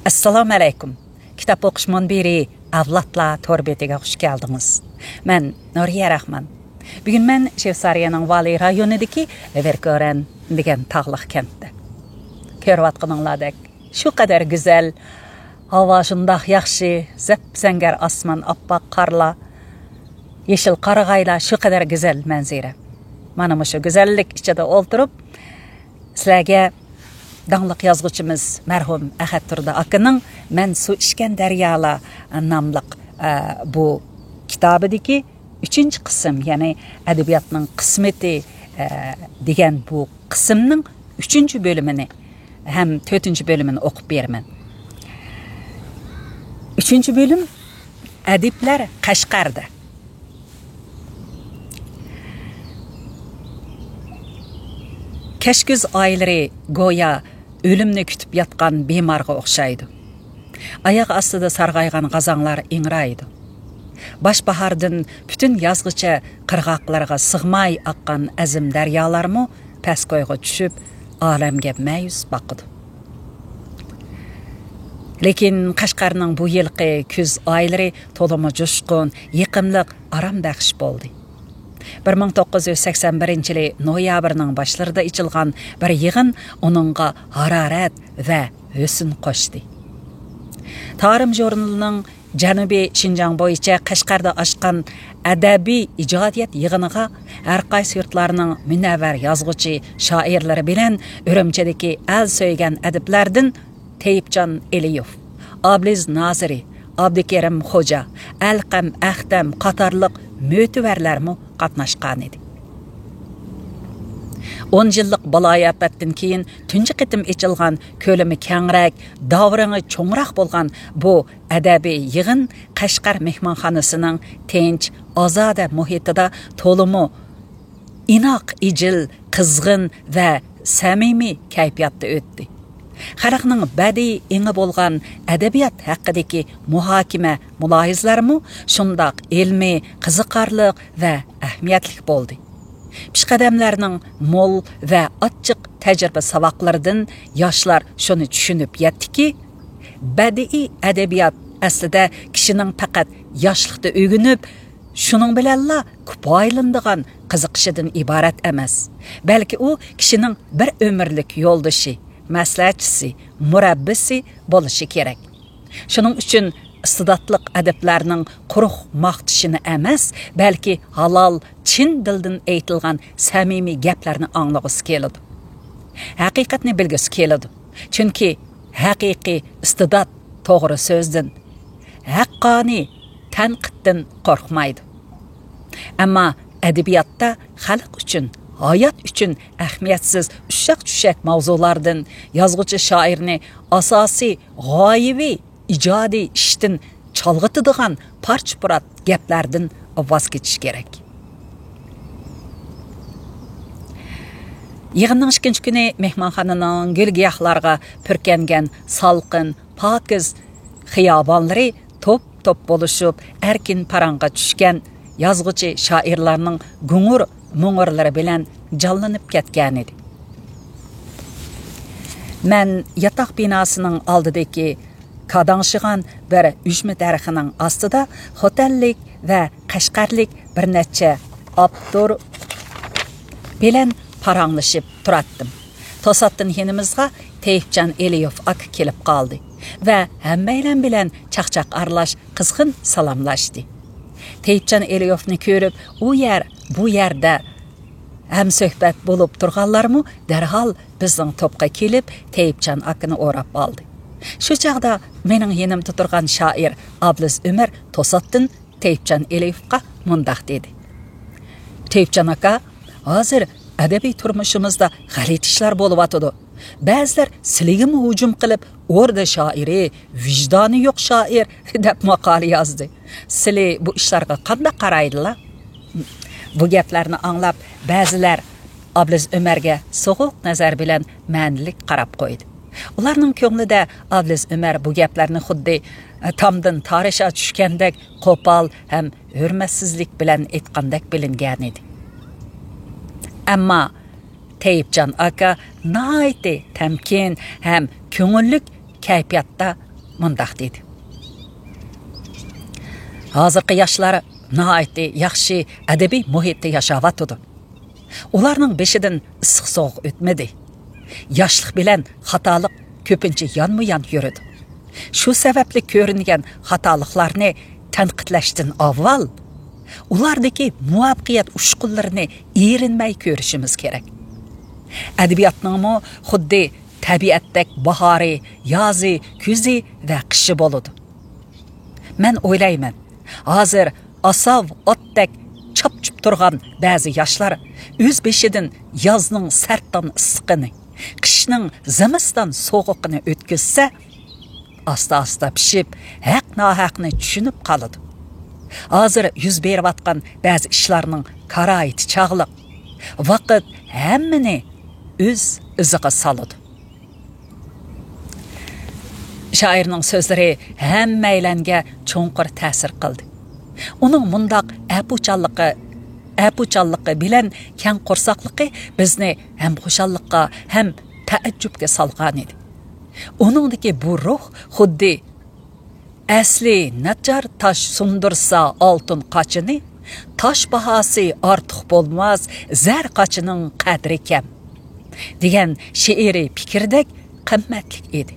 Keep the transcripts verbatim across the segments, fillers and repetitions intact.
ئەسسالامۇ ئەلەيكۇم. كىتاب ئوقۇش مۇنبىرى ئەۋلادلار تور بېتىگە خۇش كەلدىڭىز. مەن نۇرىيە راخمان. بۈگۈن مەن شۋېتسارىيەنىڭ ۋالى رايونىدىكى ۋېركۆرەن دېگەن تاغلىق كەنتتە. كۆرۈۋاتقىنىڭلاردەك، شۇ قەدەر گۈزەل، ھاۋا شۇنداق ياخشى، زەپ-زەڭگەر ئاسمان، ئاپئاق قارلار، يېشىل قارىغايلار، شۇ قەدەر گۈزەل مەنزىرە. مانا مۇشۇ گۈزەللىك ئىچىدە ئولتۇرۇپ، سىلەرگە داڭلىق يازغۇچىمىز مەرھۇم ئەخەت تۇردى ئاكىنىڭ مەن سۇ ئىچكەن دەريالار ناملىق، ئە، بۇ كىتابىدىكى ئۈچىنچى قىسىم، يەنى ئەدەبىياتنىڭ قىسمىتى، ئە، دېگەن بۇ قىسىمنىڭ ئۈچىنچى بۆلۈمىنى ھەم تۆتىنچى بۆلۈمىنى ئوقۇپ بېرىمەن. ئۈچىنچى بۆلۈم، ئەدىبلەر قەشقەردە. كەچكۈز ئايلىرى گويا ئۆلۈمنى كۈتۈپ ياتقان بىمارغا ئوخشايدۇ. ئاياغ ئاستىدا سارغايغان غازاڭلار ئىڭرايدۇ. باش باھاردىن پۈتۈن يازغىچە قىرغاقلارغا سىغماي ئاققان ئەزىم دەريالارمۇ پەسكويغا چۈشۈپ، ئالەمگە مەيۈس باقىدۇ. لېكىن قەشقەرنىڭ بۇ يىلقى كۈز ئايلىرى تولىمۇ جۇشقۇن، يېقىملىق، ئارام بەخش بولدى. بىر مىڭ توققۇز يۈز سەكسەن بىرىنچى يىلى نويابىرنىڭ باشلىرىدا ئېچىلغان بىر يىغىن ئۇنىڭغا ھارارەت ۋە ھۆسن قوشتى. تارىم ژۇرنىلىنىڭ جەنۇبىي شىنجاڭ بويىچە قەشقەردە ئاچقان ئەدەبىي ئىجادىيەت يىغىنىغا ھەر قايسى يۇرتلارنىڭ مۇنەۋۋەر يازغۇچى شائىرلىرى بىلەن ئۈرۈمچىدىكى ئەل سۆيگەن ئەدىبلەردىن تەيىپجان ئېلىيېف، ئابلىز نازىرى، ئابدۇكېرىم خوجا، ئەلقەم ئەختەم قاتارلىق مۆتىۋەرلەرمۇ قاتناشقانىدى. ئون يىللىق بالايىئاپەتتىن كېيىن تۇنجى قېتىم ئېچىلغان كۆلىمى كەڭرەك، داۋرىڭى چوڭراق بولغان بۇ ئەدەبىي يىغىن قەشقەر مېھمانخانىسىنىڭ تىنچ، ئازادە مۇھىتىدا تولىمۇ ئىناق، ئىجىل، قىزغىن ۋە سەمىمىي كەيپىياتتا ئۆتتى. خەلقنىڭ بەدىئىي ئېڭى بولغان ئەدەبىيات ھەققىدىكى مۇھاكىمە، مۇلاھىزىلەرمۇ شۇنداق ئىلمىي، قىزىقارلىق ۋە ئەھمىيەتلىك بولدى. پېشقەدەملەرنىڭ مول ۋە ئاچچىق تەجرىبە ساۋاقلىرىدىن ياشلار شۇنى چۈشىنىپ يەتتىكى، بەدىئىي ئەدەبىيات ئەسلىدە كىشىنىڭ پەقەت ياشلىقتا ئۆگىنىپ، شۇنىڭ بىلەنلا كۇپايىلىنىدىغان قىزىقىشىدىن ئىبارەت ئەمەس، بەلكى ئۇ كىشىنىڭ بىر ئۆمۈرلۈك يولدىشى، مەسلىھەتچىسى، مۇرەببىسى بولۇشى كېرەك. شۇنىڭ ئۈچۈن ئىستىداتلىق ئەدىبلەرنىڭ قۇرۇق ماختىشىنى ئەمەس، بەلكى ھالال، چىن دىلدىن ئېيتىلغان سەمىمىي گەپلەرنى ئاڭلىغۇسى كېلىدۇ. ھەقىقەتنى بىلگۈسى كېلىدۇ. چۈنكى ھەقىقىي ئىستىدات توغرا سۆزدىن، ھەققانىي تەنقىدتىن قورقمايدۇ. ئەمما ئەدەبىياتتا خەلق ئۈچۈن، ھايات ئۈچۈن ئەھمىيەتسىز ئۇششاق-چۈششەك ماۋزۇلاردىن، يازغۇچى شائىرنى ئاساسىي غايىۋى ئىجادىي ئىشتىن چالغىتىدىغان پارچە-پۇرات گەپلەردىن ۋاز كېچىش كېرەك. يىغىننىڭ ئىككىنچى كۈنى مېھمانخانىنىڭ گۈل-گىياھلارغا پۈركەنگەن سالقىن، پاكىز خىيابانلىرى توپ-توپ بولۇشۇپ، ئەركىن پاراڭغا چۈشكەن يازغۇچى شائىرلارنىڭ گۇڭۇر-مۇڭۇرلىرى بىلەن جانلىنىپ كەتكەنىدى. مەن ياتاق بىناسىنىڭ ئالدىدىكى كاداڭشىغان بىر ئۈجمە دەرىخىنىڭ ئاستىدا خوتەنلىك ۋە قەشقەرلىك بىر نەچچە ئاپتور بىلەن پاراڭلىشىپ تۇراتتىم. توساتتىن يېنىمىزغا تەيىپجان ئېلىيېف ئاكا كېلىپ قالدى ۋە ھەممەيلەن بىلەن چاقچاق ئارىلاش قىزغىن سالاملاشتى. تەيىپجان ئېلىيېفنى كۆرۈپ، ئۇ يەر، بۇ يەردە ھەمسۆھبەت بولۇپ تۇرغانلارمۇ دەرھال بىزنىڭ توپقا كېلىپ، تەيىپجان ئاكىنى ئوراپ ئالدى. شۇ چاغدا مېنىڭ يېنىمدا تۇرغان شائىر ئابلىز ئۆمەر توساتتىن تەيىپجان ئېلىيېفقا مۇنداق دېدى: «تەيىپجان ئاكا، ھازىر ئەدەبىي تۇرمۇشىمىزدا غەلىتە ئىشلار بولۇۋاتىدۇ. بەزىلەر سىلىگىمۇ ھۇجۇم قىلىپ، ئوردا شائىرى، ۋىجدانى يوق شائىر دەپ ماقالە يازدى. سىلى بۇ ئىشلارغا قانداق قارايدىلا؟» بۇ گەپلەرنى ئاڭلاپ، بەزىلەر ئابلىز ئۆمەرگە سوغۇق نەزەر بىلەن مەنىلىك قاراپ قويدى. ئۇلارنىڭ كۆڭلىدە ئابلىز ئۆمەر بۇ گەپلەرنى خۇددى تامدىن تارىشا چۈشكەندەك قوپال ھەم ھۆرمەتسىزلىك بىلەن ئېيتقاندەك بىلىنگەنىدى. ئەمما تەيىپجان ئاكا ناھايىتى تەمكىن ھەم كۆڭۈللۈك كەيپىياتتا مۇنداق دېدى: ھازىرقى ياشلار ناھايىتى ياخشى ئەدەبىي مۇھىتتا ياشاۋاتىدۇ. ئۇلارنىڭ بېشىدىن ئىسسىق سوغۇق ئۆتمىدى. ياشلىق بىلەن خاتالىق كۆپىنچە يانمۇ يان يۈرىدۇ. شۇ سەۋەبلىك كۆرۈنگەن خاتالىقلارنى تەنقىدلەشتىن ئاۋۋال، ئۇلاردىكى مۇۋەپپەقىيەت ئۇچقۇنلىرىنى ئېرىنمەي كۆرۈشىمىز كېرەك. ئەدەبىياتنىڭمۇ خۇددى تەبىئەتتەك باھارى، يازى، كۈزى ۋە قىشى بولىدۇ. مەن ئويلايمەن، ھازىر ئاساۋ ئاتتەك چاپچۇپ تۇرغان بەزى ياشلار ئۆز بېشىدىن يازنىڭ سەرتان ئىسسىقىنى، قىشنىڭ زىمىستان سوغۇقىنى ئۆتكۈزسە، ئاستا-ئاستا پىشىپ، ھەق-ناھەقنى چۈشىنىپ قالىدۇ. ھازىر يۈز بېرىۋاتقان بەزى ئىشلارنىڭ كارايىتى چاغلىق. ۋاقىت ھەممىنى ئۆز ئىزىغا سالىدۇ. شائىرنىڭ سۆزلىرى ھەممەيلەنگە چوڭقۇر تەسىر قىلدى. ئۇنىڭ مۇنداق ئەپۇچانلىقى، ئەپۇچانلىقى بىلەن كەڭ قورساقلىقى بىزنى ھەم خۇشاللىققا، ھەم تەئەججۈپكە سالغانىدى. ئۇنىڭدىكى بۇ روھ خۇددى «ئەسلى ناچار تاش سۇندۇرسا ئالتۇن قاچىنى، تاش باھاسى ئارتۇق بولماس، زەر قاچىنىڭ قەدرى كەم» دېگەن شېئىرىي پىكىردەك قىممەتلىك ئىدى.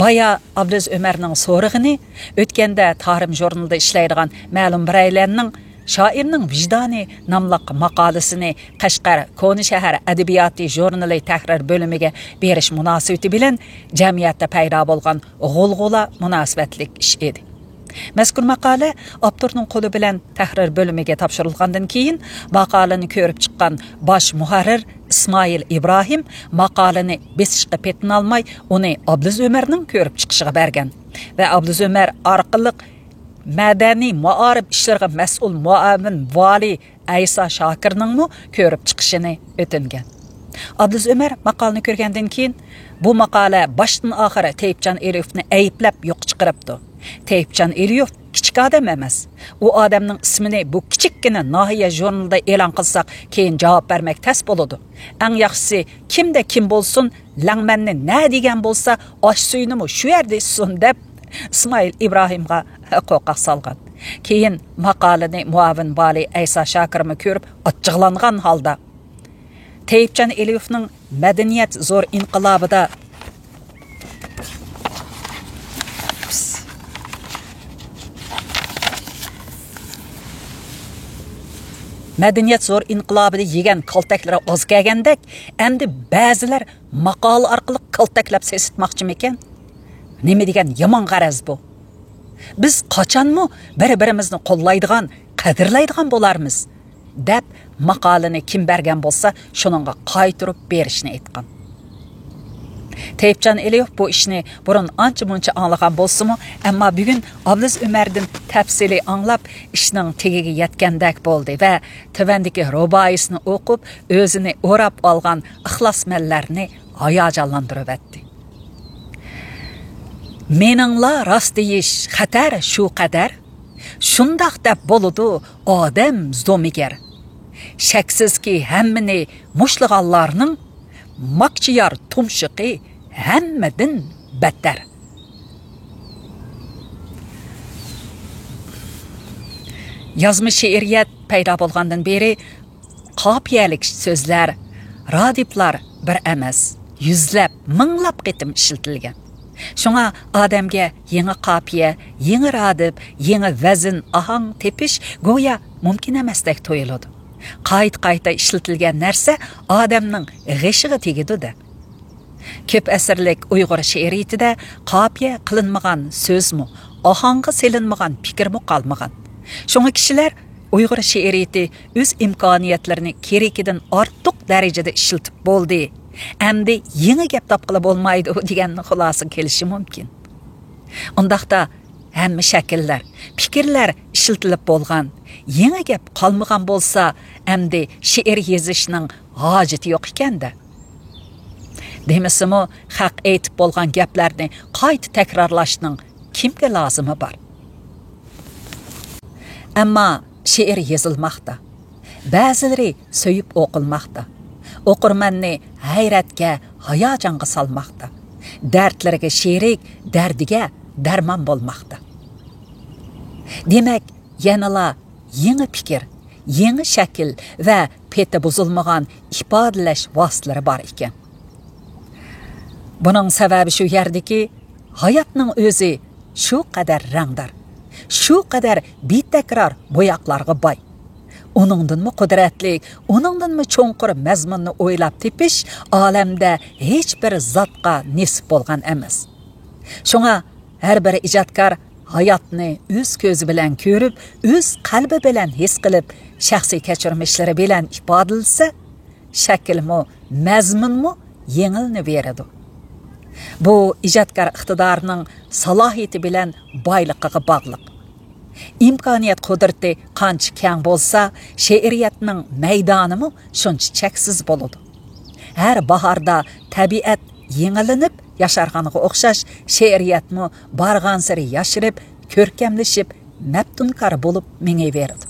بايا ئابلىز ئۆمەرنىڭ سورىغىنى، ئۆتكەندە تارىم ژۇرنىلىدا ئىشلەيدىغان مەلۇم بىرەيلەننىڭ «شائىرنىڭ ۋىجدانى» ناملىق ماقالىسىنى قەشقەر كونا شەھەر ئەدەبىياتى ژۇرنىلى تەھرىر بۆلۈمىگە بېرىش مۇناسىۋىتى بىلەن جەمئىيەتتە پەيدا بولغان غۇلغۇلا مۇناسىۋەتلىك ئىش ئىدى. مەزكۇر ماقالە ئاپتورنىڭ قولى بىلەن تەھرىر بۆلۈمىگە تاپشۇرۇلغاندىن كېيىن، ماقالىنى كۆرۈپ چىققان باش مۇھەررىر ئىسمائىل ئىبراھىم ماقالىنى بېسىشقا پېتىنالماي، ئۇنى ئابلىز ئۆمەرنىڭ كۆرۈپ چىقىشىغا بەرگەن ۋە ئابلىز ئۆمەر ئارقىلىق مەدەنىي مائارىپ ئىشلىرىغا مەسئۇل مۇئاۋىن ۋالىي ئەيسا شاكىرنىڭمۇ كۆرۈپ چىقىشىنى ئۆتۈنگەن. ئابلىز ئۆمەر ماقالىنى كۆرگەندىن كېيىن، بۇ ماقالە باشتىن ئاخىر تەيىپجان ئېلىيېۋنى ئەيىبلەپ يوققا چىقىرىپتۇ. تەيىپجان ئېلىيېۋ كىچىك ئادەم ئەمەس. ئۇ ئادەمنىڭ ئىسمىنى بۇ كىچىككىنە ناھىيە ژۇرنىلىدا ئېلان قىلساق، كېيىن جاۋاب بەرمەك تەس بولىدۇ. ئەڭ ياخشىسى، كىمدە كىم بولسۇن، لەڭمەننى نە دېگەن بولسا، ئاش سۈيىنىمۇ شۇ يەردە ئىچسۇن، دەپ ئىسمائىل ئىبراھىمغا قورقاق سالغان. كېيىن ماقالىنى مۇئاۋىن ۋالىي ئەيسا شاكىرمۇ كۆرۈپ، ئاچچىقلانغان ھالدا، تەيىپجان ئېلىيېۋنىڭ مەدەنىيەت زور ئىنقىلابىدا، مەدەنىيەت زور ئىنقىلابىدا يېگەن كالتەكلىرى ئاز كەلگەندەك، ئەمدى بەزىلەر ماقالە ئارقىلىق كالتەكلەپ سېسىتماقچىمىكەن؟ نېمە دېگەن يامان غەرەز بۇ! بىز قاچانمۇ بىر-بىرىمىزنى قوللايدىغان، قەدىرلەيدىغان بولارمىز؟ دەپ، ماقالىنى كىم بەرگەن بولسا، شۇنىڭغا قايتۇرۇپ بېرىشنى ئېيتقان. تەيىپجان ئېلىيېۋ بۇ ئىشنى بۇرۇن ئانچە-مۇنچە ئاڭلىغان بولسىمۇ، ئەمما بۈگۈن ئابلىز ئۆمەردىن تەپسىلىي ئاڭلاپ، ئىشنىڭ تېگىگە يەتكەندەك بولدى ۋە تۆۋەندىكى رۇبائىيسىنى ئوقۇپ، ئۆزىنى ئوراپ ئالغان ئىخلاسمەنلەرنى ھاياجانلاندۇرۇۋەتتى. مېنىڭلا راست دېيىش خەتەر شۇ قەدەر، شۇنداق دەپ بولىدۇ ئادەم زومىگەر. شەكسىزكى، ھەممىنى مۇشتلىغانلارنىڭ ماكچىيار تۇمشۇقى ھەممىدىن بەتتەر. يازما شېئىرىيەت پەيدا بولغاندىن بېرى، قاپىيەلىك سۆزلەر، رادىپلار بىر ئەمەس، يۈزلەپ، مىڭلاپ قېتىم ئىشلىتىلگەن. شۇڭا ئادەمگە يېڭى قاپىيە، يېڭى رادىپ، يېڭى ۋەزىن، ئاھاڭ تېپىش گويا مۇمكىن ئەمەستەك تۇيۇلىدۇ. قايتا-قايتا ئىشلىتىلگەن نەرسە ئادەمنىڭ غېشىغا تېگىدۇ-دە. كۆپ ئەسىرلىك ئۇيغۇر شېئىرىيىتىدە قاپىيە قىلىنمىغان سۆزمۇ، ئاھاڭغا سېلىنمىغان پىكىرمۇ قالمىغان. شۇڭا كىشىلەر ئۇيغۇر شېئىرىيىتى ئۆز ئىمكانىيەتلىرىنى كېرىكىدىن ئارتۇق دەرىجىدە ئىشلىتىپ بولدى، ئەمدى يېڭى گەپ تاپقىلى بولمايدۇ دېگەن خۇلاسىگە كېلىشى مۇمكىن. ئۇنداقتا ھەممە شەكىللەر، پىكىرلەر ئىشلىتىلىپ بولغان، يېڭى گەپ قالمىغان بولسا، ئەمدى شېئىر يېزىشنىڭ ھاجىتى يوق ئىكەن-دە. دېمىسىمۇ، خەق ئېيتىپ بولغان گەپلەرنى قايتا تەكرارلاشنىڭ كىمگە لازىمى بار؟ ئەمما شېئىر يېزىلماقتا. بەزىلىرى سۆيۈپ ئوقۇلماقتا. ئوقۇرمەننى ھەيرەتكە، ھاياجانغا سالماقتا. دەردلىرىگە شېرىك، دەردىگە دەرمان بولماقتا. دېمەك، يەنىلا يېڭى پىكىر، يېڭى شەكىل ۋە پېتى بۇزۇلمىغان ئىپادىلەش ۋاسىتىلىرى بار ئىكەن. بۇنىڭ سەۋەبى شۇ يەردىكى، ھاياتنىڭ ئۆزى شۇ قەدەر رەڭدار، شۇ قەدەر بىتەكرار بوياقلارغا باي. ئۇنىڭدىنمۇ قۇدرەتلىك، ئۇنىڭدىنمۇ چوڭقۇر مەزمۇننى ئويلاپ تېپىش ئالەمدە ھېچبىر زاتقا نېسىپ بولغان ئەمەس. شۇڭا ھەر بىر ئىجادكار ھاياتنى ئۆز كۆزى بىلەن كۆرۈپ، ئۆز قەلبى بىلەن ھېس قىلىپ، شەخسىي كەچۈرمىشلىرى بىلەن ئىپادىلىسە، شەكىلمۇ، مەزمۇنمۇ يېڭىلىنىۋېرىدۇ. بۇ ئىجادكار ئىقتىدارىنىڭ سالاھىيىتى بىلەن بايلىقىغا باغلىق. ئىمكانىيەت قۇدرىتى قانچە كەڭ بولسا، شېئىرىيەتنىڭ مەيدانىمۇ شۇنچە چەكسىز بولىدۇ. ھەر باھاردا تەبىئەت يېڭىلىنىپ ياشارغانغا ئوخشاش، شېئىرىيەتمۇ بارغانسېرى ياشىرىپ، كۆركەملىشىپ، مەپتۇنكار بولۇپ مېڭىۋېرىدۇ.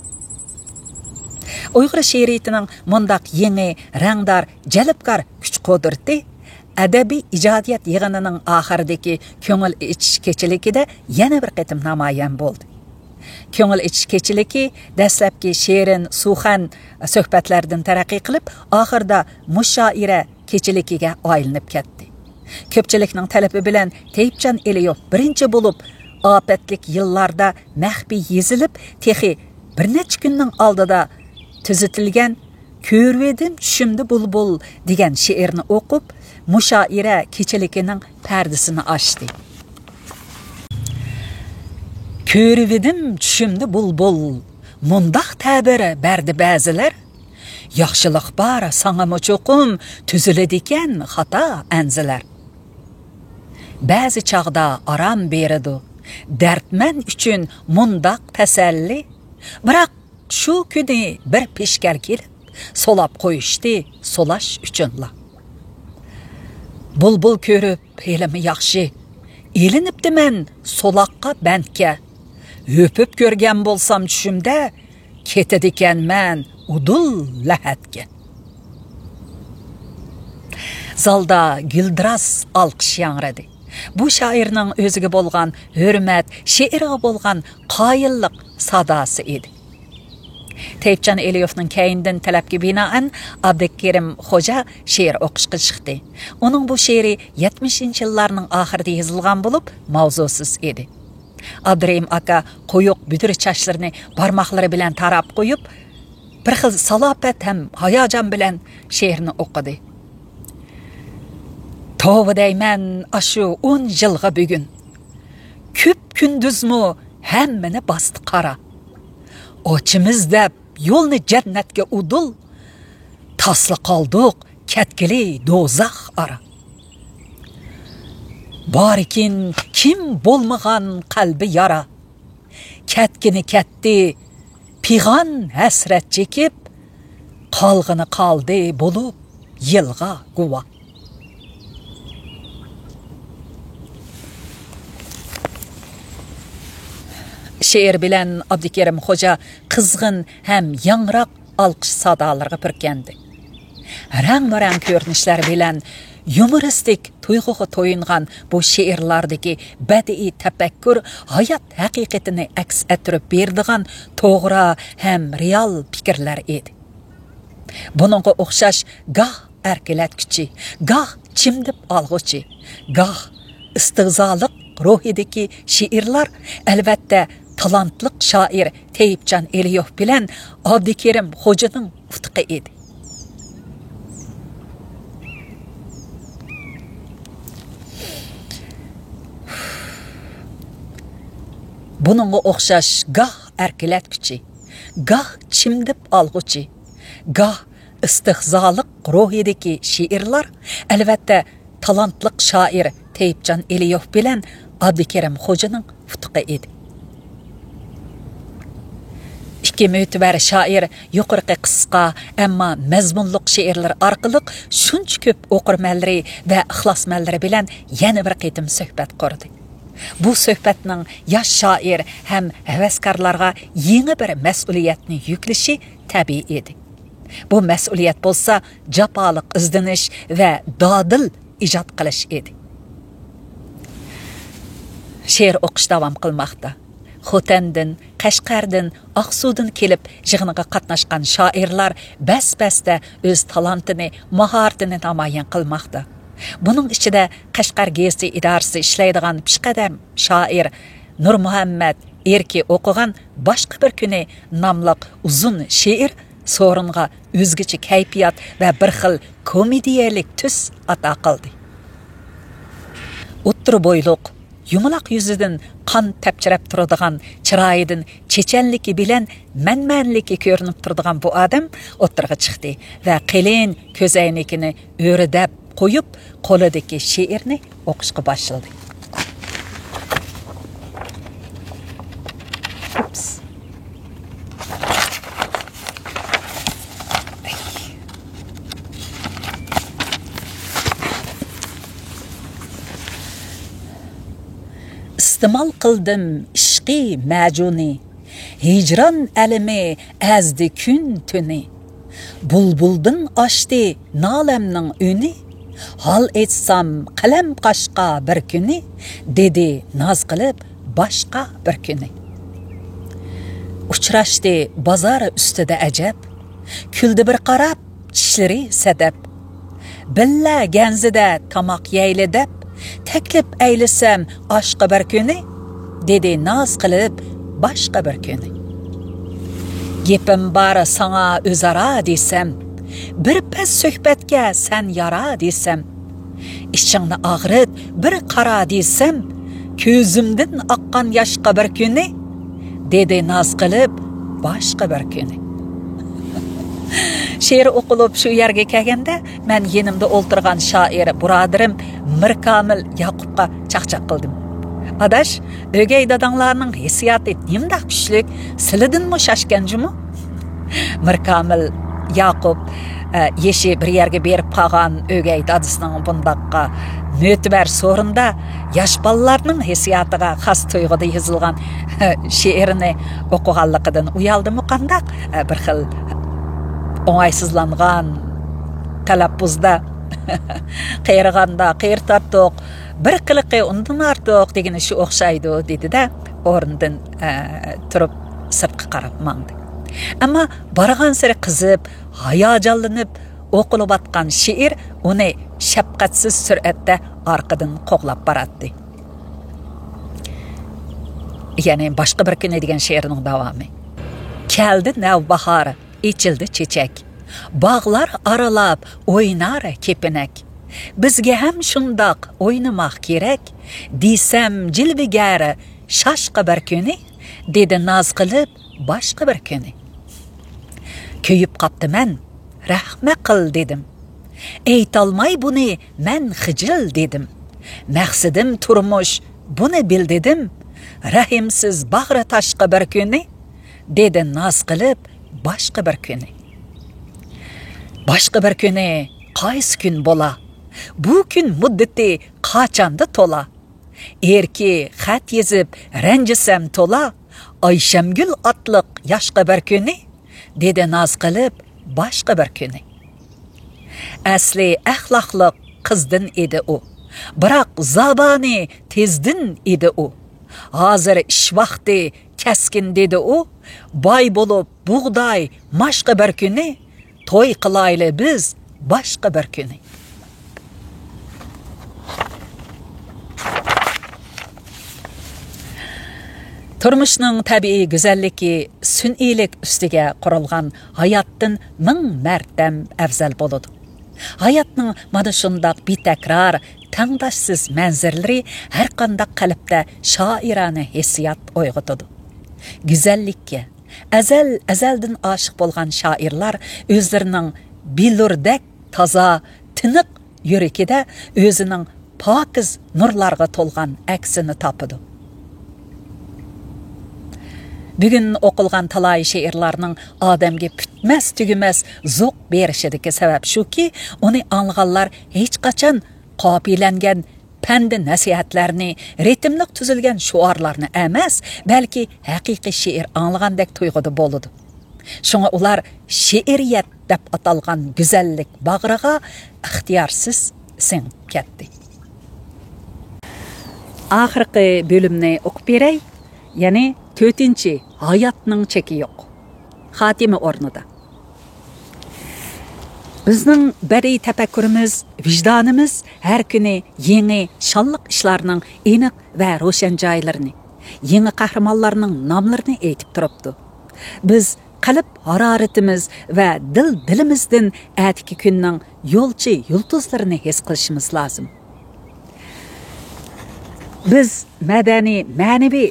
ئۇيغۇر شېئىرىيىتىنىڭ مۇنداق يېڭى، رەڭدار، جەلپكار كۈچ-قۇدرىتى ئەدەبىي ئىجادىيەت يىغىنىنىڭ ئاخىرىدىكى كۆڭۈل ئېچىش كېچىلىكىدە يەنە بىر قېتىم نامايان بولدى. كۆڭۈل ئېچىش كېچىلىكى دەسلەپكى شېرىن، سۇخەن سۆھبەتلەردىن تەرەققىي قىلىپ، ئاخىرىدا مۇشائىرە كېچىلىكىگە ئايلىنىپ كەتتى. كۆپچىلىكنىڭ تەلىپى بىلەن تەيىپجان ئېلىيېۋ بىرىنچى بولۇپ، ئاپەتلىك يىللاردا مەخپىي يېزىلىپ، تېخى بىر نەچچە كۈننىڭ ئالدىدا تۈزىتىلگەن «كۆرۈۋىدىم چۈشۈمدە بۇلبۇل» دېگەن شېئىرنى ئوقۇپ، مۇشائىرە كېچىلىكىنىڭ پەردىسىنى ئاچتى. «كۆرۈۋىدىم چۈشۈمدە بۇلبۇل، مۇنداق تەبىر بەردى بەزىلەر، ياخشىلىق بار ساڭىمۇ چوقۇم، تۈزۈلىدىكەن خاتا ئەنزىلەر. بەزى چاغدا ئارام بېرىدۇ، دەردمەن ئۈچۈن مۇنداق تەسەللى، بىراق شۇ كۈنى بىر پېشكەل كېلىپ، سولاپ قويۇشتى سولاش ئۈچۈنلا. بۇلبۇل كۆرۈپ ھېلىمۇ ياخشى، ئېلىنىپتىمەن سولاققا بەندكە. ئۆپۈپ كۆرگەن بولسام چۈشۈمدە، كېتىدىكەنمەن ئۇدۇل لەھەتكە.» زالدا گۈلدۈراس ئالقىش ياڭرىدى. بۇ شائىرنىڭ ئۆزىگە بولغان ھۆرمەت، شېئىرغا بولغان قايىللىق ساداسى ئىدى. تەيىپجان ئېلىيېۋنىڭ كەينىدىن تەلەپكە بىنائەن ئابدۇكېرىم خوجا شېئىر ئوقۇشقا چىقتى. ئۇنىڭ بۇ شېئىرى يەتمىشىنچى يىللارنىڭ ئاخىرىدا يېزىلغان بولۇپ، ماۋزۇسىز ئىدى. ئابدۇرېھىم ئاكا قويۇق بۈدرە چاچلىرىنى بارماقلىرى بىلەن تاراپ قويۇپ، بىر خىل سالاپەت ھەم ھاياجان بىلەن شېئىرنى ئوقۇدى. توۋا دەيمەن، ئاشۇ ئون يىلغا بۈگۈن. كۈپ كۈندۈزمۇ ھەممىنى باستى قارا. ئاچىمىز دەپ يولنى جەننەتكە ئۇدۇل، تاسلا قالدۇق كەتكىلى دوزاخ ئارا. باركىن كىم بولمىغان قەلبى يارا، كەتكىنى كەتتى پىغان ھەسرەت چېكىپ، قالغىنى قالدى بولۇپ يىلغا گۇۋاھ. شېئىر بىلەن ئابدۇكېرىم خوجا قىزغىن ھەم ياڭراق ئالقىش سادالىرىغا پۈركەندى. رەڭمۇرەڭ كۆرۈنۈشلەر بىلەن يۇمۇرىستىك تۇيغۇغا تويۇنغان بۇ شېئىرلاردىكى بەدىئىي تەپەككۇر ھايات ھەقىقىتىنى ئەكس ئەتتۈرۈپ بېرىدىغان توغرا ھەم رېئال پىكىرلەر ئىدى. بۇنىڭغا ئوخشاش گاھ ئەركىلەتكۈچى، گاھ چىمدىپ ئالغۇچى، گاھ ئىستىھزالىق روھىدىكى شېئىرلار، ئەلۋەتتە، تالانتلىق شائىر تەيىپجان ئېلىيېۋ بىلەن ئابدۇكېرىم خوجىنىڭ ئۇتۇقى ئىدى. بۇنىڭغا ئوخشاش گاھ ئەركىلەتكۈچى، گاھ چىمدىپ ئالغۇچى، گاھ ئىستىھزالىق روھىدىكى شېئىرلار، ئەلۋەتتە، تالانتلىق شائىر تەيىپجان ئېلىيېۋ بىلەن ئابدۇكېرىم خوجىنىڭ ئۇتۇقى ئىدى. ئىككى مۆتىۋەر شائىر يۇقىرىقى قىسقا، ئەمما مەزمۇنلۇق شېئىرلىرى ئارقىلىق شۇنچە كۆپ ئوقۇرمەنلىرى ۋە ئىخلاسمەنلىرى بىلەن يەنە بىر قېتىم سۆھبەت قۇردى. بۇ سۆھبەتنىڭ ياش شائىر ھەم ھەۋەسكارلارغا يېڭى بىر مەسئۇلىيەتنى يۈكلىشى تەبىئىي ئىدى. بۇ مەسئۇلىيەت بولسا جاپالىق ئىزدىنىش ۋە دادىل ئىجاد قىلىش ئىدى. شېئىر ئوقۇش داۋام قىلماقتا. خوتەندىن، قەشقەردىن، ئاقسۇدىن كېلىپ يىغىنغا قاتناشقان شائىرلار بەس-بەستە ئۆز تالانتىنى، ماھارىتىنى نامايان قىلماقتا. بۇنىڭ ئىچىدە قەشقەر گېزىتى ئىدارىسىدا ئىشلەيدىغان پېشقەدەم شائىر نۇرمۇھەممەت ئېركى ئوقۇغان باشقا بىر كۈنى ناملىق ئۇزۇن شېئىر سورۇنغا ئۆزگىچە كەيپىيات ۋە بىر خىل كومېدىيەلىك تۈس ئاتا قىلدى. ئوتتۇرا بويلۇق، يۇمىلاق يۈزىدىن قان تەپچىرەپ تۇرىدىغان، چىرايىدىن چېچەنلىكى بىلەن مەنمەنلىكى كۆرۈنۈپ تۇرىدىغان بۇ ئادەم ئوتتۇرىغا چىقتى ۋە قېلىن كۆزەينىكىنى ئۆرە دەپ قويۇپ، قولىدىكى شېئىرنى ئوقۇشقا باشلىدى. ئۇپس. ئىستېمال قىلدىم ئىشقى مەجۇنى، ھىجران ئەلىمى ئەزدى كۈن تۈنى. بۇلبۇلدىن ئاشتى نالەمنىڭ ئۈنى، ھال ئېيتسام قەلەم قاشقا بىر كۈنى، دېدى ناز قىلىپ باشقا بىر كۈنى. ئۇچراشتى بازار ئۈستىدە ئەجەب، كۈلدى بىر قاراپ چىشلىرى سەدەپ. بىللە گەنزىدە تاماق يەيلى دەپ، تەكلىپ ئەيلىسەم ئاشقا بىر كۈنى، دېدى ناز قىلىپ باشقا بىر كۈنى. گېپىم بار ساڭا ئۆزئارا دېسەم، بىر پەس سۆھبەتكە سەن يارا دېسەم، ئىچىڭنى ئاغرىت بىر قارا دېسەم، كۆزۈمدىن ئاققان ياشقا بىر كۈنى، دېدى ناز قىلىپ باشقا بىر كۈنى. شېئىر ئوقۇلۇپ شۇ يەرگە كەلگەندە، مەن يېنىمدا ئولتۇرغان شائىر بۇرادىرىم مىركامىل ياقۇپقا چاقچاق قىلدىم. ئاداش، ئۆگەي داداڭلارنىڭ ھېسسىياتى نېمىنداق كۈچلۈك، سىلىدىنمۇ شاشكەن جۇمۇ؟ مىركامىل ياقۇپ، ئە، يېشى بىر يەرگە بېرىپ قالغان ئۆگەي دادىسىنىڭ بۇنداققا مۆتىبەر سورۇندا ياش بالىلارنىڭ ھېسسىياتىغا خاس تۇيغۇدا يېزىلغان شېئىرنى ئوقۇغانلىقىدىن ئۇيالدىمۇ قانداق، ئە، بىر خىل ئوڭايسىزلانغان تەلەپپۇزدا، قېرىغاندا قېرى تارتۇق، بىر قىلىقى ئۇندىن ئارتۇق دېگىنى شۇ ئوخشايدۇ، دېدى-دە، ئورنىدىن، ئە، تۇرۇپ سىرتقا قاراپ ماڭدى. ئەمما بارغانسېرى قىزىپ، ھاياجانلىنىپ ئوقۇلۇۋاتقان شېئىر ئۇنى شەپقەتسىز سۈرئەتتە ئارقىدىن قوغلاپ باراتتى. يەنى باشقا بىر كۈنى دېگەن شېئىرنىڭ داۋامى. كەلدى نەۋباھار، ئېچىلدى چېچەك. باغلار ئارىلاپ ئوينار كېپىنەك. بىزگە ھەم شۇنداق ئوينىماق كېرەك، دېسەم جىلۋىگەر شاشقا بىر كۈنى، دېدى ناز قىلىپ باشقا بىر كۈنى. كۆيۈپ قاپتىمەن، رەھمە قىل دېدىم. ئېيتالماي بۇنى مەن خىجىل دېدىم. مەقسىتىم تۇرمۇش، بۇنى بىل دېدىم. رەھىمسىز باغرى تاشقا بىر كۈنى، دېدى ناز قىلىپ باشقا بىر كۈنى. باشقا بىر كۈنى قايسى كۈن بولا؟ بۇ كۈن مۇددىتى قاچاندا تولا؟ ئېركى خەت يېزىپ رەنجىسەم تولا، ئايشەمگۈل ئاتلىق ياشقا بىر كۈنى، دېدى ناز قىلىپ باشقا بىر كۈنى. ئەسلى ئەخلاقلىق قىزدىن ئىدى ئۇ، بىراق زابانى تېزدىن ئىدى ئۇ. ھازىر ئىش ۋاقتى كەسكىن دېدى ئۇ، باي بولۇپ بۇغداي ماشقا بىر كۈنى، توي قىلايلى بىز باشقا بىر كۈنى. تۇرمۇشنىڭ تەبىئىي گۈزەللىكى سۈنئىيلىك ئۈستىگە قۇرۇلغان ھاياتتىن مىڭ مەرتەم ئەۋزەل بولىدۇ. ھاياتنىڭ مانا شۇنداق بىتەكرار، تەڭداشسىز مەنزىرىلىرى ھەرقانداق قەلبتە شائىرانە ھېسسىيات ئويغىتىدۇ. گۈزەللىككە، ئەزەل-ئەزەلدىن ئاشىق بولغان شائىرلار ئۆزلىرىنىڭ بىلۇردەك تازا، تىنىق يۈرىكىدە ئۆزىنىڭ پاكىز نۇرلارغا تولغان ئەكسىنى تاپىدۇ. بۈگۈن ئوقۇلغان تالاي شېئىرلارنىڭ ئادەمگە پۈتمەس-تۈگىمەس زوق بېرىشىدىكى سەۋەب شۇكى، ئۇنى ئاڭلىغانلار ھېچقاچان قاپىيىلەنگەن پەند-نەسىھەتلەرنى، رىتىملىق تۈزۈلگەن شوئارلارنى ئەمەس، بەلكى ھەقىقىي شېئىر ئاڭلىغاندەك تۇيغۇدا بولىدۇ. شۇڭا ئۇلار شېئىرىيەت دەپ ئاتالغان گۈزەللىك باغرىغا ئىختىيارسىز سىڭىپ كەتتى. ئاخىرقى بۆلۈمنى ئوقۇپ بېرەي، يەنى تۆتىنچى، ھاياتنىڭ چېكى يوق. خاتىمە ئورنىدا. بىزنىڭ بەدىئىي تەپەككۇرىمىز، ۋىجدانىمىز ھەر كۈنى يېڭى شانلىق ئىشلارنىڭ ئېنىق ۋە روشەن جايلىرىنى، يېڭى قەھرىمانلارنىڭ ناملىرىنى ئېيتىپ تۇرۇپتۇ. بىز قەلب ھارارىتىمىز ۋە دىل دىلىمىزدىن ئەتىكى كۈننىڭ يولچى يۇلتۇزلىرىنى ھېس قىلىشىمىز لازىم. بىز مەدەنىي مەنىۋى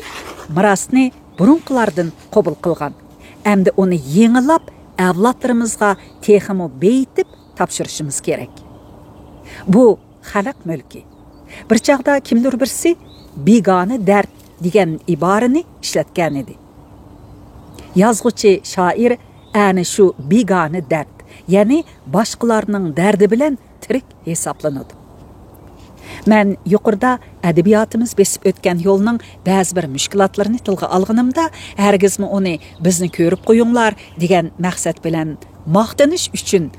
مىراسنى بۇرۇنقىلاردىن قوبۇل قىلغان، ئەمدى ئۇنى يېڭىلاپ، ئەۋلادلىرىمىزغا تېخىمۇ بېيىتىپ تاپشۇرۇشىمىز كېرەك. بۇ خەلق مۈلكى. بىر چاغدا كىمدۇر بىرسى «بىگانە دەرد» دېگەن ئىبارىنى ئىشلەتكەنىدى. يازغۇچى شائىر ئەنە شۇ بىگانە دەرد، يەنى باشقىلارنىڭ دەردى بىلەن تىرىك ھېسابلىنىدۇ. مەن يۇقىرىدا ئەدەبىياتىمىز بېسىپ ئۆتكەن يولنىڭ بەزى بىر مۈشكۈلاتلىرىنى تىلغا ئالغىنىمدا، ھەرگىزمۇ ئۇنى «بىزنى كۆرۈپ قويۇڭلار» دېگەن مەقسەت بىلەن ماختىنىش ئۈچۈن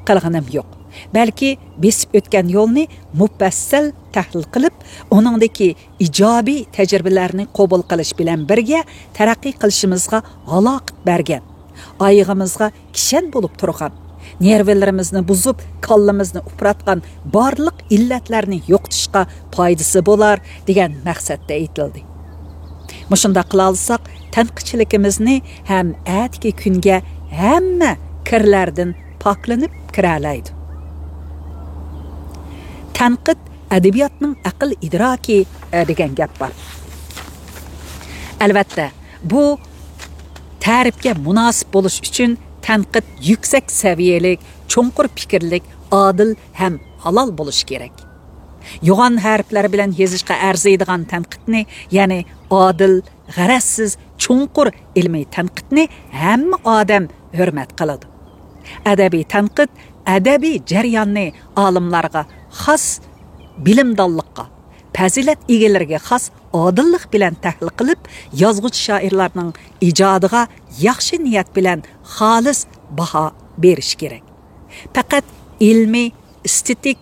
قىلغىنىم يوق. بەلكى بېسىپ ئۆتكەن يولنى مۇپەسسەل تەھلىل قىلىپ، ئۇنىڭدىكى ئىجابىي تەجرىبىلەرنى قوبۇل قىلىش بىلەن بىرگە تەرەققىي قىلىشىمىزغا ھالاكەت بەرگەن، ئايىغىمىزغا كىشەن بولۇپ تۇرغان، نېرۋىلىرىمىزنى بۇزۇپ، كاللىمىزنى ئۇپراتقان بارلىق ئىللەتلەرنى يوقىتىشقا پايدىسى بولار دېگەن مەقسەتتە ئېيتىلدى. مۇشۇنداق قىلالىساق، تەنقىدچىلىكىمىزنى ھەم ئەتىكى كۈنگە ھەممە كىرلەردىن پاكلىنىپ كىرەلەيدۇ. تەنقىد ئەدەبىياتنىڭ ئەقىل ئىدراكى، ئە، دېگەن گەپ بار. ئەلۋەتتە، بۇ تەرىپكە مۇناسىپ بولۇش ئۈچۈن تەنقىد يۈكسەك سەۋىيەلىك، چوڭقۇر پىكىرلىك، ئادىل ھەم ھالال بولۇشى كېرەك. يوغان ھەرپلەر بىلەن يېزىشقا ئەرزىيدىغان تەنقىدنى، يەنى ئادىل، غەرەزسىز، چوڭقۇر ئىلمىي تەنقىدنى ھەممە ئادەم ھۆرمەت قىلىدۇ. ئەدەبىي تەنقىد ئەدەبىي جەرياننى ئالىملارغا خاس بىلىمدانلىققا، پەزىلەت ئىگىلىرىگە خاس ئادىللىق بىلەن تەھلىل قىلىپ، يازغۇچى شائىرلارنىڭ ئىجادىغا ياخشى نىيەت بىلەن خالىس باھا بېرىش كېرەك. پەقەت ئىلمىي، ئېستېتىك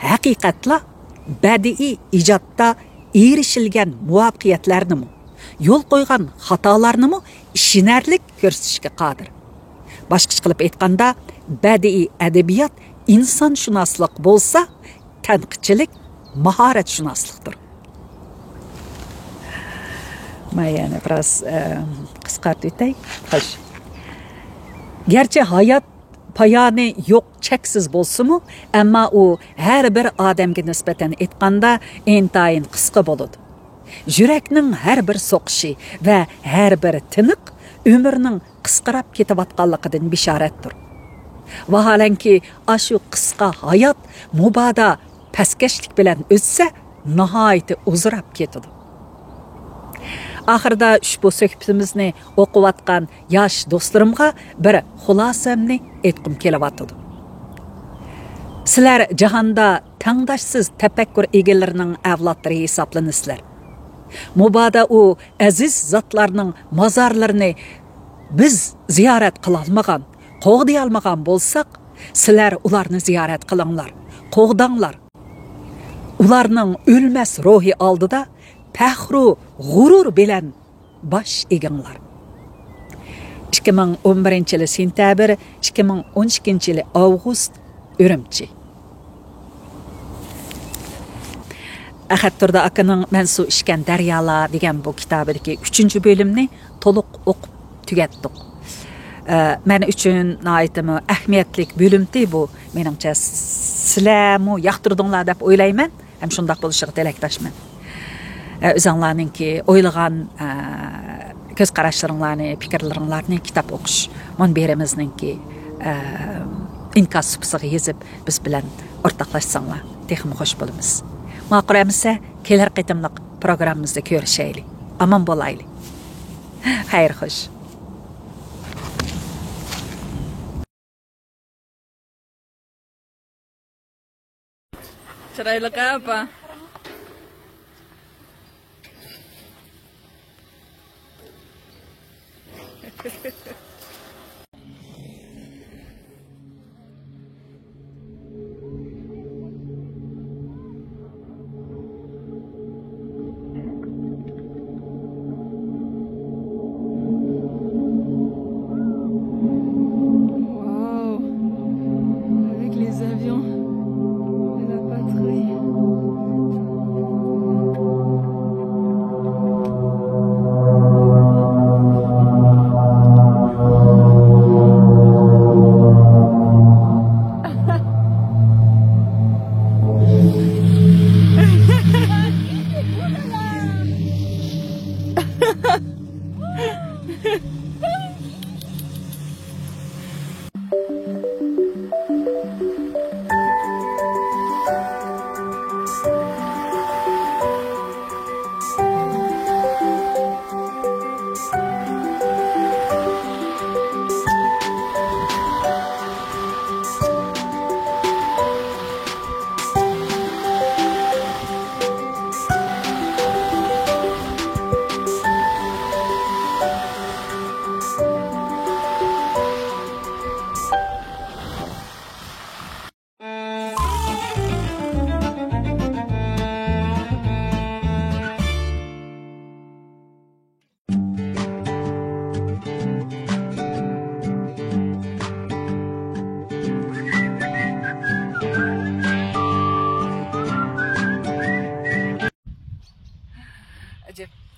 ھەقىقەتلا، بەدىئىي ئىجادتا ئېرىشىلگەن مۇۋەپپەقىيەتلەرنىمۇ، يول قويغان خاتالارنىمۇ ئىشىنەرلىك كۆرسىتىشكە قادىر. باشقىچە قىلىپ ئېيتقاندا، بەدىئىي ئەدەبىيات ئىنسانشۇناسلىق بولسا، تەنقىدچىلىك ماھارەتشۇناسلىقتۇر. مەن يەنە بىراز، ئە، قىسقارتىۋېتەي. خوش. گەرچە ھايات پايانى يوق، چەكسىز بولسىمۇ، ئەمما ئۇ ھەر بىر ئادەمگە نىسبەتەن ئېيتقاندا ئىنتايىن قىسقا بولىدۇ. يۈرەكنىڭ ھەر بىر سوقۇشى ۋە ھەر بىر تىنىق ئۆمۈرنىڭ قىسقىراپ كېتىۋاتقانلىقىدىن بېشارەتتۇر. ۋاھالەنكى، ئاشۇ قىسقا ھايات مۇبادا پەسكەشلىك بىلەن ئۆتسە، ناھايىتى ئۇزىراپ كېتىدۇ. ئاخىرىدا ئۇشبۇ سۆھبىتىمىزنى ئوقۇۋاتقان ياش دوستلىرىمغا بىر خۇلاسەمنى ئېيتقۇم كېلىۋاتىدۇ. سىلەر جاھاندا تەڭداشسىز تەپەككۇر ئىگىلىرىنىڭ ئەۋلادلىرى ھېسابلىنىسىلەر. مۇبادا ئۇ ئەزىز زاتلارنىڭ مازارلىرىنى بىز زىيارەت قىلالمىغان، قوغدىيالمىغان بولساق، سىلەر ئۇلارنى زىيارەت قىلىڭلار، قوغداڭلار. ئۇلارنىڭ ئۆلمەس روھى ئالدىدا پەخرۇ غۇرۇر بىلەن باش ئېگىڭلار. ئىككى مىڭ ئون بىرىنچى يىلى سېنتەبىر، ئىككى مىڭ ئون ئىككىنچى يىلى ئاۋغۇست، ئۈرۈمچى. ئەخەت تۇردى ئاكىنىڭ مەن سۇ ئىچكەن دەريالار دېگەن بۇ كىتابىدىكى ئۈچىنچى بۆلۈمنى تولۇق ئوقۇپ تۈگەتتۇق. ئە، مەن ئۈچۈن ناھايىتىمۇ ئەھمىيەتلىك بۆلۈمتى بۇ. مېنىڭچە، سىلەرمۇ ياقتۇردۇڭلار دەپ ئويلايمەن. ھەم شۇنداق بولۇشىغا تىلەكداشمەن. ئە، ئۆزۈڭلارنىڭكى ئويلىغان، ئە، كۆز قاراشلىرىڭلارنى، پىكىرلىرىڭلارنى كىتاب ئوقۇش مۇنبىرىمىزنىڭكى، ئە، ئىنكاس سۇپىسىغا يېزىپ، بىز بىلەن ئورتاقلاشساڭلار، تېخىمۇ خوش بولىمىز. ماقۇل ئەمىسە، كېلەر قېتىملىق پروگراممىمىزدا كۆرۈشەيلى. ئامان بولايلى. خەير خوش. چىرايلىق ئاپا.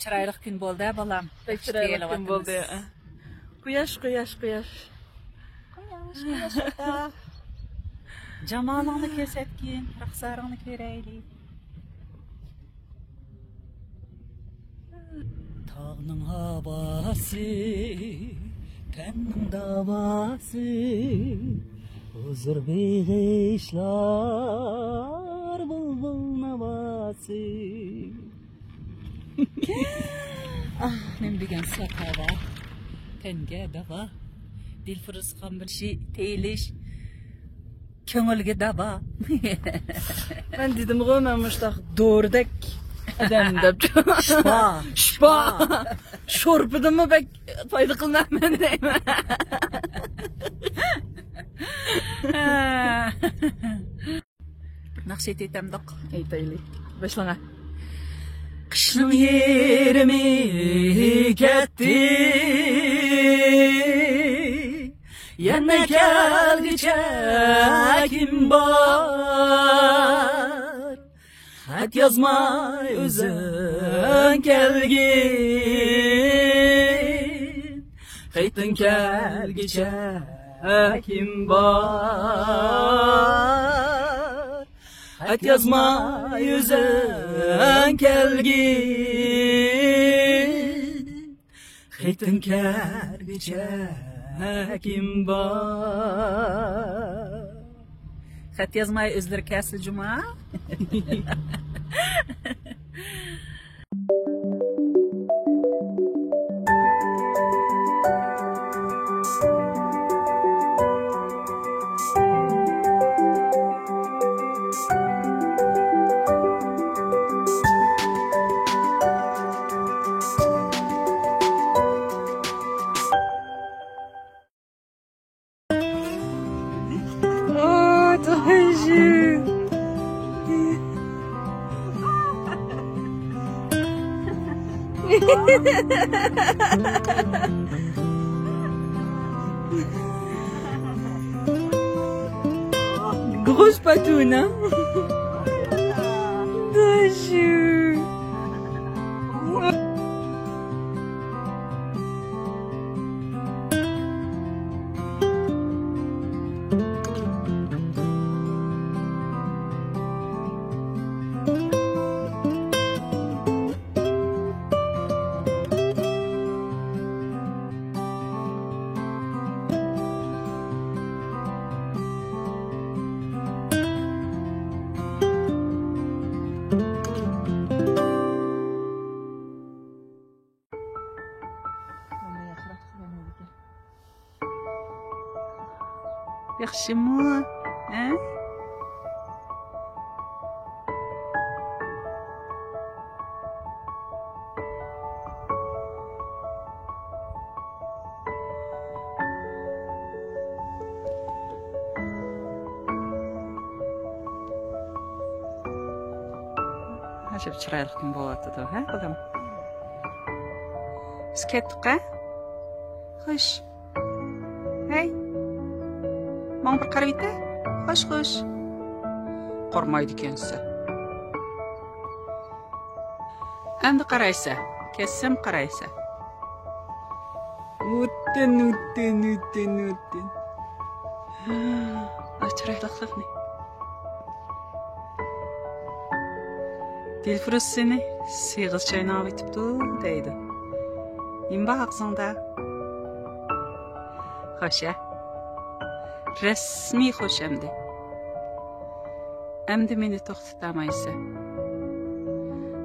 چىرايلىق كۈن بولدى، بالام. بەك چىرايلىق كۈن بولدى. قۇياش، قۇياش، قۇياش. قۇياش، قۇياش. جامالىڭنى كۆرسەتكىن، رۇخسارىڭنى كۆرەيلى. تاغنىڭ ھاۋاسى، تەننىڭ داۋاسى، ھۇزۇر بېغىشلار بۇلبۇل ناۋاسى. ئاھ، نېمە دېگەن ساپ ھاۋا. تەنگە داۋا. دىلفۇرۇز خانىم بىر شى تېيىلىش. كۆڭۈلگە داۋا. مەن دېدىمغۇ، مەن مۇشتاق دورىدەك ئادەم دەپ. شىپا. شىپا. شورپىدىنمۇ بەك پايدا قىلىنىمەن دەيمەن. ناخشا ئېيتەمدۇق؟ ئېيتايلى. باشلاڭا. قىشنىڭ يېرىمى كەتتى، يەنە كەلگۈچە كىم بار؟ خەت يازماي ئۆزۈڭ كەلگىن، قېيتىڭ كەلگۈچە كىم بار؟ خەت يازماي ئۆزۈڭ كەلگىن، قېيتىڭ كەلگۈچە كىم بار؟ خەت يازماي ئۆزلىرى كەلسە جۇما. Grosse patoune, hein? Deux jus. ياخشىمۇ؟ ھە؟ ئاشۇ چىرايلىق كۈن بولۇۋاتىدۇ، ھە، بالام؟ بىز كەتتۇق، ھە؟ خوش. ھەي، ماڭا بىر قاراپ ئۆتە. خوش، خوش. قارىمايدىكەنسەن. ئەمدى قارايسەن. كەتسەم قارايسەن. ئۆتتىن، ئۆتتىن، ئۆتتىن، ئۆتتىن. ئاچ چىرايلىقلىقنى. دىلفۇرۇز سېنى سېغىز چايناپ ئېتىپتۇ دەيدۇ. نېمە بار ئاغزىڭدا؟ خوش ھە؟ رەسمىي خوش ئەمدى. ئەمدى مېنى توختىتالمايسەن.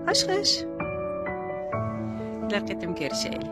خوش، خوش. كېلەر قېتىم كۆرۈشەيلى.